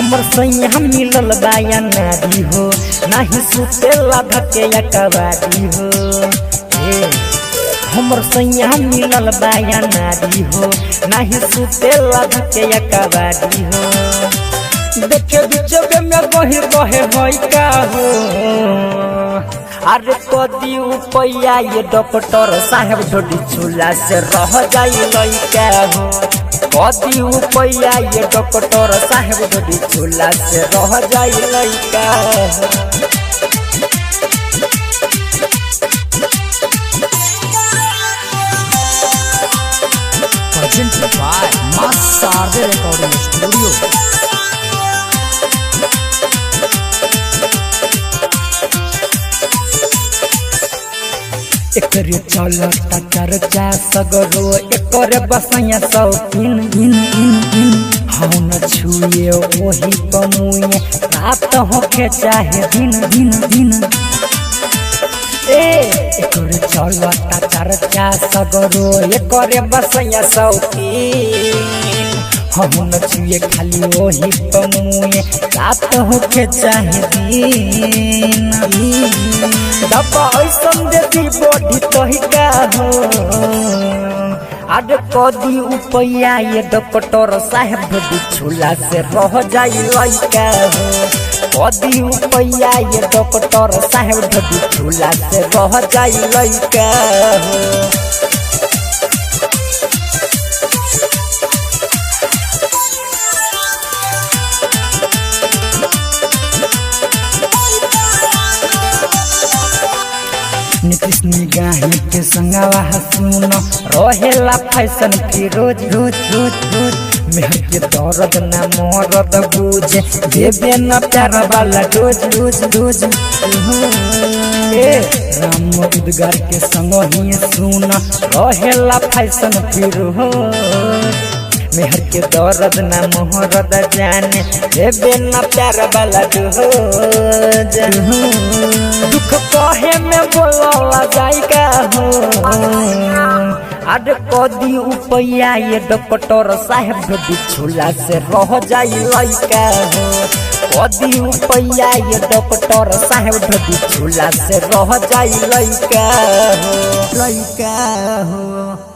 हमर सैया मिलल बाया नारी हो, नाही सुतेला धके या कबाड़ी हो। ए हमर सैया मिलल बाया नारी हो, नाही सुतेला धके या कबाड़ी हो। देखे बिचबे में गहिर रहे होई का हो। अरे कदी उपैया ये डॉक्टर साहेब ढोडी छुला से रह जाई लइका हो। कदी उपैया ये डॉक्टर साहेब ढोडी छुला से रह जाई लइका हो। Presented by Mas Sarde Recording Studio. एकरे चलता चर्चा सगरो, एकरे बसैया शौकीन इन इन इन। हम न छुए ओही कमुए, रात होखे चाहे दिन दिन दिन। ए एकरे चलता चर्चा सगरो, एकरे बसैया शौकीन। हम न छुए खाली ओही कमुए, रात होखे चाहे दिन। दबा ऐसन देती बॉडी तोही का हो। अरे कदी उपैया ये डॉक्टर साहेब ढोडी छुला से रह जाई लइका हो। कदी उपैया ये डॉक्टर साहेब ढोडी छुला से रह जाई लइका हो। नीतीश निगाही के संगवा सुन रहेला फैशन फिरोज रोज रोज रोज। मेहर के दर्द न मरद बुझे, देवे न प्यार वाला रोज रोज रोज। ए राम उद्गार के संग ही सुन रहेला फैशन फिरोज। मेहर के दर्द न मोहरद जाने, देवे न प्यार वाला रोज। दुख कहे में बोला जाई का हो। अरे कदी उपैया ये डॉक्टर साहेब ढोडी छुला से रह जाई लइका हो। कदी उपैया ये डॉक्टर साहेब ढोडी छुला से रह जाई लइका हो, लइका हो।